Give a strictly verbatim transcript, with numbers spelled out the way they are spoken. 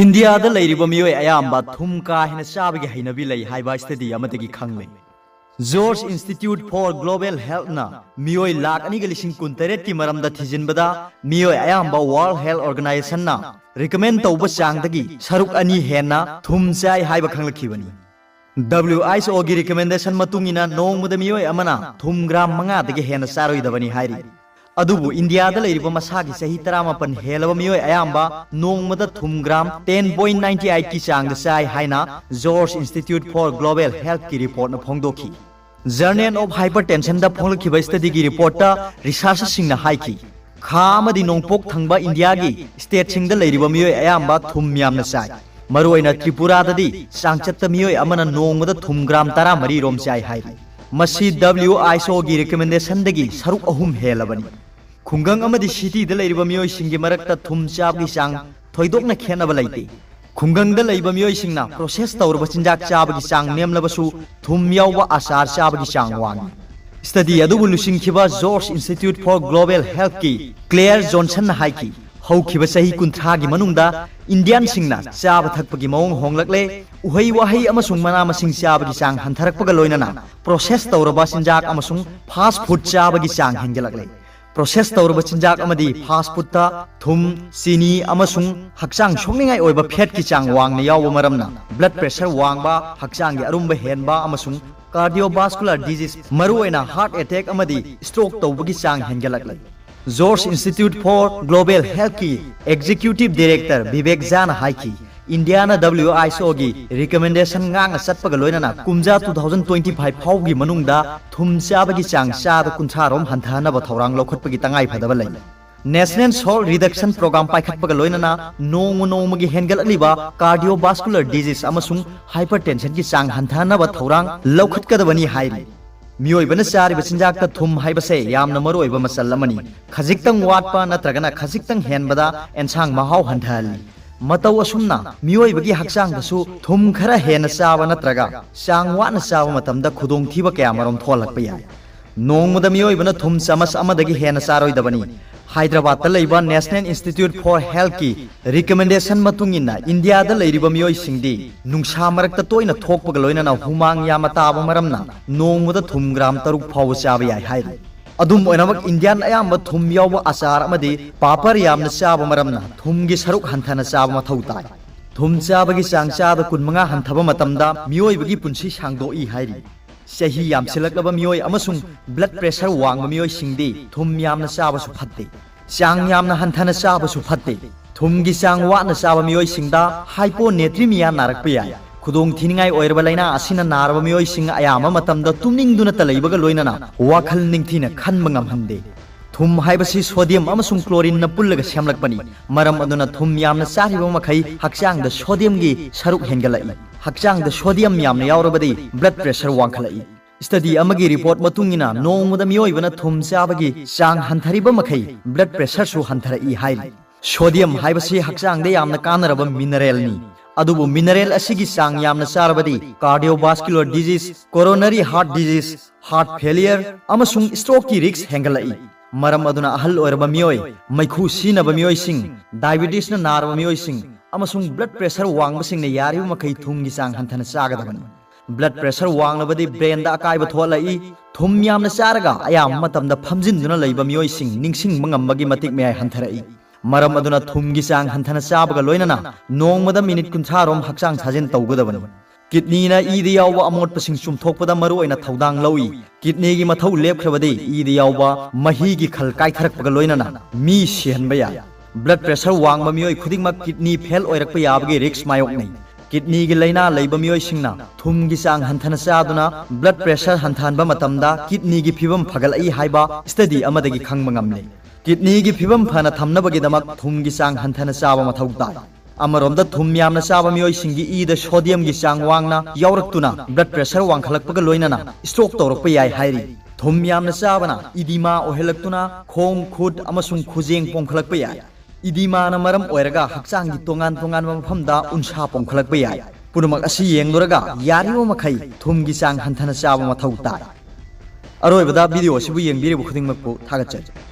ꯏꯟꯗꯤꯌꯥꯗ ꯂꯩꯔꯤꯕ ꯃꯤꯑꯣꯏ ꯑꯌꯥꯝꯕ ꯊꯨꯝ ꯀꯥ ꯍꯦꯟꯅ ꯆꯥꯕꯒꯤ ꯍꯩꯅꯕꯤ ꯂꯩ ꯍꯥꯏꯕ ꯁ꯭ꯇꯗꯤ ꯑꯃꯗꯒꯤ ꯈꯪꯂꯦ꯫ George Institute for Global Healthꯅ ꯃꯤꯑꯣꯏ ꯂꯥꯈ ꯑꯅꯤꯒ ꯂꯤꯁꯤꯡ ꯀꯨꯟꯇꯔꯦꯠꯀꯤ ꯃꯔꯝꯗ ꯊꯤꯖꯤꯟꯕꯗ, ꯃꯤꯑꯣꯏ ꯑꯌꯥꯝꯕ World Health Organizationꯅ recommend ꯇꯧꯕ ꯆꯥꯡꯗꯒꯤ ꯁꯔꯨꯛ ꯑꯅꯤ ꯍꯦꯟꯅ ꯊꯨꯝ ꯆꯥꯏ ꯍꯥꯏꯕ ꯈꯪꯂꯛꯈꯤꯕꯅꯤ꯫ W H Oꯒꯤ recommendation ꯃꯇꯨꯡ ꯏꯟꯅ, ꯅꯣꯡꯃꯗ ꯃꯤꯑꯣꯏ ꯑꯃꯅ ꯊꯨꯝ ꯒ꯭ꯔꯥꯝ ꯃꯉꯥꯗꯒꯤ ꯍꯦꯟꯅ ꯆꯥꯔꯣꯏꯗꯕꯅꯤ ꯍꯥꯏꯔꯤ꯫ ꯑꯗꯨꯕꯨ ꯏꯟꯗꯤꯌꯥꯗ ꯂꯩꯔꯤꯕ ꯃꯁꯥꯒꯤ ꯆꯍꯤ ꯇꯔꯥꯃꯥꯄꯟ ꯍꯦꯜꯂꯕ ꯃꯤꯑꯣꯏ ꯑꯌꯥꯝꯕ ꯅꯣꯡꯃꯗ ꯊꯨꯝ gram ten point nine eight ꯀꯤ ꯆꯥꯡꯗ ꯆꯥꯏ ꯍꯥꯏꯅ George Institute for Global Healthꯀꯤ reportꯅ ꯐꯣꯡꯗꯣꯛꯈꯤ꯫ Journal of Hypertensionꯗ ꯐꯣꯡꯂꯛꯈꯤꯕ ꯁ꯭ꯇꯗꯤꯒꯤ reportꯇ researcherꯁꯤꯡꯅ ꯍꯥꯏꯈꯤ, ꯈꯥ ꯑꯃꯗꯤ ꯅꯣꯡꯄꯣꯛ ꯊꯪꯕ ꯏꯟꯗꯤꯌꯥꯒꯤ stateꯁꯤꯡꯗ ꯂꯩꯔꯤꯕ ꯃꯤꯑꯣꯏ ꯑꯌꯥꯝꯕ ꯊꯨꯝ ꯌꯥꯝꯅ ꯆꯥꯏ꯫ ꯃꯔꯨꯑꯣꯏꯅ ꯇ꯭ꯔꯤꯄꯨꯔꯥꯗꯗꯤ ꯆꯥꯡꯆꯠꯇ ꯃꯤꯑꯣꯏ ꯑꯃꯅ ꯅꯣꯡꯃꯗ ꯊꯨꯝ ꯒ꯭ꯔꯥꯝ ꯇꯔꯥꯃꯔꯤ ꯔꯣꯝ ꯆꯥꯏ ꯍꯥꯏꯔꯤ꯫ ꯃꯁꯤ W H Oꯒꯤ recommendationꯗꯒꯤ ꯁꯔꯨꯛ ꯑꯍꯨꯝ ꯍꯦꯜꯂꯕꯅꯤ꯫ ꯈꯨꯡꯒꯪ ꯑꯃꯗꯤ cityꯗ ꯂꯩꯔꯤꯕ ꯃꯤꯑꯣꯏꯁꯤꯡꯒꯤ ꯃꯔꯛꯇ ꯊꯨꯝ ꯆꯥꯕꯒꯤ ꯆꯥꯡ ꯊꯣꯏꯗꯣꯛꯅ ꯈꯦꯠꯅꯕ ꯂꯩꯇꯦ꯫ ꯈꯨꯡꯒꯪꯗ ꯂꯩꯕ ꯃꯤꯑꯣꯏꯁꯤꯡꯅ process ꯇꯧꯔꯕ ꯆꯤꯟꯖꯥꯛ ꯆꯥꯕꯒꯤ ꯆꯥꯡ ꯅꯦꯝꯂꯕꯁꯨ, ꯊꯨꯝ ꯌꯥꯎꯕ ꯑꯆꯥꯔ ꯆꯥꯕꯒꯤ ꯆꯥꯡ ꯋꯥꯡꯏ꯫ Study ꯑꯗꯨꯕꯨ ꯂꯨꯆꯤꯡꯈꯤꯕ George Institute for Global Healthꯀꯤ Claire Johnsonꯅ ꯍꯥꯏꯈꯤ, ꯍꯧꯈꯤꯕ ꯆꯍꯤ ꯀꯨꯟꯊ꯭ꯔꯥꯒꯤ ꯃꯅꯨꯡꯗ Indianꯁꯤꯡꯅ ꯆꯥꯕ ꯊꯛꯄꯒꯤ ꯃꯑꯣꯡ ꯍꯣꯡꯂꯛꯂꯦ, ꯎꯍꯩ ꯋꯥꯍꯩ ꯑꯃꯁꯨꯡ ꯃꯅꯥ ꯃꯁꯤꯡ ꯆꯥꯕꯒꯤ ꯆꯥꯡ ꯍꯟꯊꯔꯛꯄꯒ ꯂꯣꯏꯅꯅ process ꯇꯧꯔꯕ ꯆꯤꯟꯖꯥꯛ ꯑꯃꯁꯨꯡ fast food ꯆꯥꯕꯒꯤ ꯆꯥꯡ ꯍꯦꯟꯒꯠꯂꯛꯂꯦ꯫ Process ꯇꯧꯔꯕ ꯆꯤꯟꯖꯥꯛ ꯑꯃꯗꯤ fast foodꯇ ꯊꯨꯝ, ꯆꯤꯅꯤ ꯑꯃꯁꯨꯡ ꯍꯛꯆꯥꯡ ꯁꯣꯛꯅꯤꯡꯉꯥꯏ ꯑꯣꯏꯕ fatꯀꯤ ꯆꯥꯡ ꯋꯥꯡꯅ ꯌꯥꯎꯕ ꯃꯔꯝꯅ blood pressure ꯋꯥꯡꯕ, ꯍꯛꯆꯥꯡꯒꯤ ꯑꯔꯨꯝꯕ ꯍꯦꯟꯕ ꯑꯃꯁꯨꯡ cardiovascular disease, ꯃꯔꯨꯑꯣꯏꯅ heart attack ꯑꯃꯗꯤ stroke ꯇꯧꯕꯒꯤ ꯆꯥꯡ ꯍꯦꯟꯒꯠꯂꯛꯂꯤ꯫ George Institute for Global Healthꯀꯤ Executive Director Bibek ꯖꯥꯅ ꯍꯥꯏꯈꯤ, ꯏꯟꯗꯤꯌꯥꯅ W H Oꯒꯤ recommendation ꯉꯥꯛꯅ ꯆꯠꯄꯒ ꯂꯣꯏꯅꯅ ꯀꯨꯝꯖꯥ two thousand twenty five ꯐꯥꯎꯒꯤ ꯃꯅꯨꯡꯗ ꯊꯨꯝ ꯆꯥꯕꯒꯤ ꯆꯥꯡ ꯆꯥꯗ ꯀꯨꯟꯊ꯭ꯔꯥ ꯔꯣꯝ ꯍꯟꯊꯍꯟꯅꯕ ꯊꯧꯔꯥꯡ ꯂꯧꯈꯠꯄꯒꯤ ꯇꯉꯥꯏꯐꯗꯕ ꯂꯩ꯫ National Salt Reduction Program ꯄꯥꯏꯈꯠꯄꯒ ꯂꯣꯏꯅꯅ ꯅꯣꯡꯃ ꯅꯣꯡꯃꯒꯤ ꯍꯦꯟꯒꯠꯂꯛꯂꯤꯕ cardiovascular disease ꯑꯃꯁꯨꯡ hypertensionꯒꯤ ꯆꯥꯡ ꯍꯟꯊꯍꯟꯅꯕ ꯊꯧꯔꯥꯡ ꯂꯧꯈꯠꯀꯗꯕꯅꯤ ꯍꯥꯏꯔꯤ꯫ ꯃꯤꯑꯣꯏꯕꯅ ꯆꯥꯔꯤꯕ ꯆꯤꯟꯖꯥꯛꯇ ꯊꯨꯝ ꯍꯥꯏꯕꯁꯦ ꯌꯥꯝꯅ ꯃꯔꯨꯑꯣꯏꯕ ꯃꯆꯜ ꯑꯃꯅꯤ꯫ ꯈꯖꯤꯛꯇꯪ ꯋꯥꯠꯄ ꯅꯠꯇ꯭ꯔꯒꯅ ꯈꯖꯤꯛꯇꯪ ꯍꯦꯟꯕꯗ ꯑꯦꯟꯁꯥꯡ ꯃꯍꯥꯎ ꯍꯟꯊꯍꯜꯂꯤ꯫ ꯃꯇꯧ ꯑꯁꯨꯝꯅ ꯃꯤꯑꯣꯏꯕꯒꯤ ꯍꯛꯆꯥꯡꯗꯁꯨ ꯊꯨꯝ ꯈꯔ ꯍꯦꯟꯅ ꯆꯥꯕ ꯅꯠꯇ꯭ꯔꯒ ꯆꯥꯡ ꯋꯥꯠꯅ ꯆꯥꯕ ꯃꯇꯝꯗ ꯈꯨꯗꯣꯡꯊꯤꯕ ꯀꯌꯥꯃꯔꯨꯝ ꯊꯣꯛꯍꯜꯂꯛꯄ ꯌꯥꯏ꯫ ꯅꯣꯡꯃꯗ ꯃꯤꯑꯣꯏꯕꯅ ꯊꯨꯝ ꯆꯥꯃꯁ ꯑꯃꯗꯒꯤ ꯍꯦꯟꯅ ꯆꯥꯔꯣꯏꯗꯕꯅꯤ꯫ ꯍꯥꯏꯗ꯭ꯔꯕꯥꯗꯇ ꯂꯩꯕ National Institute for Healthꯀꯤ recommendation ꯃꯇꯨꯡ ꯏꯟꯅ, ꯏꯟꯗꯤꯌꯥꯗ ꯂꯩꯔꯤꯕ ꯃꯤꯑꯣꯏꯁꯤꯡꯗꯤ ꯅꯨꯡꯁꯥ ꯃꯔꯛꯇ ꯇꯣꯏꯅ ꯊꯣꯛꯄꯒ ꯂꯣꯏꯅꯅ ꯍꯨꯃꯥꯡ ꯌꯥꯝꯅ ꯇꯥꯕ ꯃꯔꯝꯅ ꯅꯣꯡꯃꯗ ꯊꯨꯝ ꯒ꯭ꯔꯥꯝ ꯇꯔꯨꯛ ꯐꯥꯎꯕ ꯆꯥꯕ ꯌꯥꯏ ꯍꯥꯏꯔꯤ꯫ ꯑꯗꯨꯝ ꯑꯣꯏꯅꯃꯛ, ꯏꯟꯗꯤꯌꯥꯟ ꯑꯌꯥꯝꯕ ꯊꯨꯝ ꯌꯥꯎꯕ ꯑꯆꯥꯔ ꯑꯃꯗꯤ ꯄꯥꯄꯔ ꯌꯥꯝꯅ ꯆꯥꯕ ꯃꯔꯝꯅ ꯊꯨꯝꯒꯤ ꯁꯔꯨꯛ ꯍꯟꯊꯅ ꯆꯥꯕ ꯃꯊꯧ ꯇꯥꯏ꯫ ꯊꯨꯝ ꯆꯥꯕꯒꯤ ꯆꯥꯡ ꯆꯥꯗ ꯀꯨꯟꯃꯉꯥ ꯍꯟꯊꯕ ꯃꯇꯝꯗ ꯃꯤꯑꯣꯏꯕꯒꯤ ꯄꯨꯟꯁꯤ ꯁꯥꯡꯗꯣꯛꯏ ꯍꯥꯏꯔꯤ꯫ ꯆꯍꯤ ꯌꯥꯝꯁꯤꯜꯂꯛꯂꯕ ꯃꯤꯑꯣꯏ ꯑꯃꯁꯨꯡ blood pressure ꯋꯥꯡꯕ ꯃꯤꯑꯣꯏꯁꯤꯡꯗꯤ ꯊꯨꯝ ꯌꯥꯝꯅ ꯆꯥꯕꯁꯨ ꯐꯠꯇꯦ꯫ ꯆꯥꯡ ꯌꯥꯝꯅ ꯍꯟꯊꯅ ꯆꯥꯕꯁꯨ ꯐꯠꯇꯦ꯫ ꯊꯨꯝꯒꯤ ꯆꯥꯡ ꯋꯥꯠꯅ ꯆꯥꯕ ꯃꯤꯑꯣꯏꯁꯤꯡꯗ hyponatremia ꯅꯥꯔꯛꯄ ꯌꯥꯏ꯫ ꯈꯨꯗꯣꯡ ꯊꯤꯅꯤꯡꯉꯥꯏ ꯑꯣꯏꯔꯕ ꯂꯥꯏꯅꯥ ꯑꯁꯤꯅ ꯅꯥꯔꯕ ꯃꯤꯑꯣꯏꯁꯤꯡ ꯑꯌꯥꯝꯕ ꯃꯇꯝꯗ ꯇꯨꯝꯅꯤꯡꯗꯨꯅꯇ ꯂꯩꯕꯒ ꯂꯣꯏꯅꯅ ꯋꯥꯈꯜ ꯅꯤꯡꯊꯤꯅ ꯈꯟꯕ ꯉꯝꯍꯟꯗꯦ꯫ ꯊꯨꯝ ꯍꯥꯏꯕꯁꯤ sodium ꯑꯃꯁꯨꯡ chlorineꯅ ꯄꯨꯜꯂꯒ ꯁꯦꯝꯂꯛꯄꯅꯤ꯫ ꯃꯔꯝ ꯑꯗꯨꯅ ꯊꯨꯝ ꯌꯥꯝꯅ ꯆꯥꯔꯤꯕ ꯃꯈꯩ ꯍꯛꯆꯥꯡꯗ sodiumꯒꯤ ꯁꯔꯨꯛ ꯍꯦꯟꯒꯠꯂꯛꯏ꯫ ꯍꯛꯆꯥꯡꯗ sodium ꯌꯥꯝꯅ ꯌꯥꯎꯔꯕꯗꯤ blood pressure ꯋꯥꯡꯈꯠꯂꯛꯏ꯫ Study ꯑꯃꯒꯤ report ꯃꯇꯨꯡ ꯏꯟꯅ, ꯅꯣꯡꯃꯗ ꯃꯤꯑꯣꯏꯕꯅ ꯊꯨꯝ ꯆꯥꯕꯒꯤ ꯆꯥꯡ ꯍꯟꯊꯔꯤꯕ ꯃꯈꯩ blood pressureꯁꯨ ꯍꯟꯊꯔꯛꯏ ꯍꯥꯏꯔꯤ꯫ Sodium ꯍꯥꯏꯕꯁꯤ ꯍꯛꯆꯥꯡꯗ ꯌꯥꯝꯅ ꯀꯥꯟꯅꯔꯕ mineralꯅꯤ꯫ ꯑꯗꯨꯕꯨ mineral ꯑꯁꯤꯒꯤ ꯆꯥꯡ ꯌꯥꯝꯅ ꯆꯥꯔꯕꯗꯤ cardiovascular disease, coronary heart disease, heart failure ꯑꯃꯁꯨꯡ strokeꯀꯤ risk ꯍꯦꯟꯒꯠꯂꯛꯏ꯫ ꯃꯔꯝ ꯑꯗꯨꯅ ꯑꯍꯜ ꯑꯣꯏꯔꯕ ꯃꯤꯑꯣꯏ, ꯃꯩꯈꯨ ꯁꯤꯖꯤꯟꯅꯕ ꯃꯤꯑꯣꯏꯁꯤꯡ, diabetesꯅ ꯅꯥꯔꯕ ꯃꯤꯑꯣꯏꯁꯤꯡ ꯑꯃꯁꯨꯡ blood pressure ꯋꯥꯡꯕꯁꯤꯡꯅ ꯌꯥꯔꯤꯕ ꯃꯈꯩ ꯊꯨꯝꯒꯤ ꯆꯥꯡ ꯍꯟꯊꯅ ꯆꯥꯒꯗꯕꯅꯤ꯫ Blood pressure ꯋꯥꯡꯂꯕꯗꯤ brainꯗ ꯑꯀꯥꯏꯕ ꯊꯣꯛꯍꯜꯂꯛꯏ꯫ ꯊꯨꯝ ꯌꯥꯝꯅ ꯆꯥꯔꯒ ꯑꯌꯥꯝꯕ ꯃꯇꯝꯗ ꯐꯝꯖꯤꯟꯗꯨꯅ ꯂꯩꯕ ꯃꯤꯑꯣꯏꯁꯤꯡ ꯅꯤꯡꯁꯤꯡꯕ ꯉꯝꯕꯒꯤ ꯃꯇꯤꯛ ꯃꯌꯥꯏ ꯍꯟꯊꯔꯛꯏ꯫ ꯃꯔꯝ ꯑꯗꯨꯅ ꯊꯨꯝꯒꯤ ꯆꯥꯡ ꯍꯟꯊꯅ ꯆꯥꯕꯒ ꯂꯣꯏꯅꯅ ꯅꯣꯡꯃꯗ minute ꯀꯨꯟꯊ꯭ꯔꯥ ꯔꯣꯝ ꯍꯛꯆꯥꯡ ꯁꯥꯖꯦꯜ ꯇꯧꯒꯗꯕꯅꯤ꯫ Kidneyꯅ ꯏꯗ ꯌꯥꯎꯕ ꯑꯃꯣꯠꯄꯁꯤꯡ ꯆꯨꯝꯊꯣꯛꯄꯗ ꯃꯔꯨꯑꯣꯏꯅ ꯊꯧꯗꯥꯡ ꯂꯧꯏ꯫ Kidneyꯒꯤ ꯃꯊꯧ ꯂꯦꯞꯈ꯭ꯔꯕꯗꯤ ꯏꯗ ꯌꯥꯎꯕ ꯃꯍꯤꯒꯤ ꯈꯜ ꯀꯥꯏꯊꯔꯛꯄꯒ ꯂꯣꯏꯅꯅ ꯃꯤ ꯁꯤꯍꯟꯕ ꯌꯥꯏ꯫ Blood pressure ꯋꯥꯡꯕ ꯃꯤꯑꯣꯏ ꯈꯨꯗꯤꯡꯃꯛ kidney fail ꯑꯣꯏꯔꯛꯄ ꯌꯥꯕꯒꯤ risk ꯃꯥꯌꯣꯛꯅꯩ꯫ Kidneyꯒꯤ ꯂꯥꯏꯅꯥ ꯂꯩꯕ ꯃꯤꯑꯣꯏꯁꯤꯡꯅ ꯊꯨꯝꯒꯤ ꯆꯥꯡ ꯍꯟꯊꯅ ꯆꯥꯗꯨꯅ blood pressure ꯍꯟꯊꯍꯟꯕ ꯃꯇꯝꯗ kidneyꯒꯤ ꯐꯤꯕꯝ ꯐꯒꯠꯂꯛꯏ ꯍꯥꯏꯕ study ꯑꯃꯗꯒꯤ ꯈꯪꯕ ꯉꯝꯂꯦ꯫ Kidneyꯒꯤ ꯐꯤꯕꯝ ꯐꯅ ꯊꯝꯅꯕꯒꯤꯗꯃꯛ ꯊꯨꯝꯒꯤ ꯆꯥꯡ ꯍꯟꯊꯅ ꯆꯥꯕ ꯃꯊꯧ ꯇꯥꯏ꯫ ꯑꯃꯔꯣꯝꯗ, ꯊꯨꯝ ꯌꯥꯝꯅ ꯆꯥꯕ ꯃꯤꯑꯣꯏꯁꯤꯡꯒꯤ ꯏꯗ sodiumꯒꯤ ꯆꯥꯡ ꯋꯥꯡꯅ ꯌꯥꯎꯔꯛꯇꯨꯅ blood pressure ꯋꯥꯡꯈꯠꯂꯛꯄꯒ ꯂꯣꯏꯅꯅ stroke ꯇꯧꯔꯛꯄ ꯌꯥꯏ ꯍꯥꯏꯔꯤ꯫ ꯊꯨꯝ ꯌꯥꯝꯅ ꯆꯥꯕꯅ edema ꯑꯣꯏꯍꯜꯂꯛꯇꯨꯅ ꯈꯣꯡ, ꯈꯨꯠ ꯑꯃꯁꯨꯡ ꯈꯨꯖꯦꯡ ꯄꯣꯝꯈꯠꯂꯛꯄ ꯌꯥꯏ꯫ Edemaꯅ ꯃꯔꯝ ꯑꯣꯏꯔꯒ ꯍꯛꯆꯥꯡꯒꯤ ꯇꯣꯉꯥꯟ ꯇꯣꯉꯥꯟꯕ ꯃꯐꯝꯗ ꯎꯟꯁꯥ ꯄꯣꯝꯈꯠꯂꯛꯄ ꯌꯥꯏ꯫ ꯄꯨꯝꯅꯃꯛ ꯑꯁꯤ ꯌꯦꯡꯂꯨꯔꯒ ꯌꯥꯔꯤꯕ ꯃꯈꯩ ꯊꯨꯝꯒꯤ ꯆꯥꯡ ꯍꯟꯊꯅ ꯆꯥꯕ ꯃꯊꯧ ꯇꯥꯏ꯫ ꯑꯔꯣꯏꯕꯗ, video ꯑꯁꯤꯕꯨ ꯌꯦꯡꯕꯤꯔꯤꯕ ꯈꯨꯗꯤꯡꯃꯛꯄꯨ ꯊꯥꯒꯠꯆꯔꯤ꯫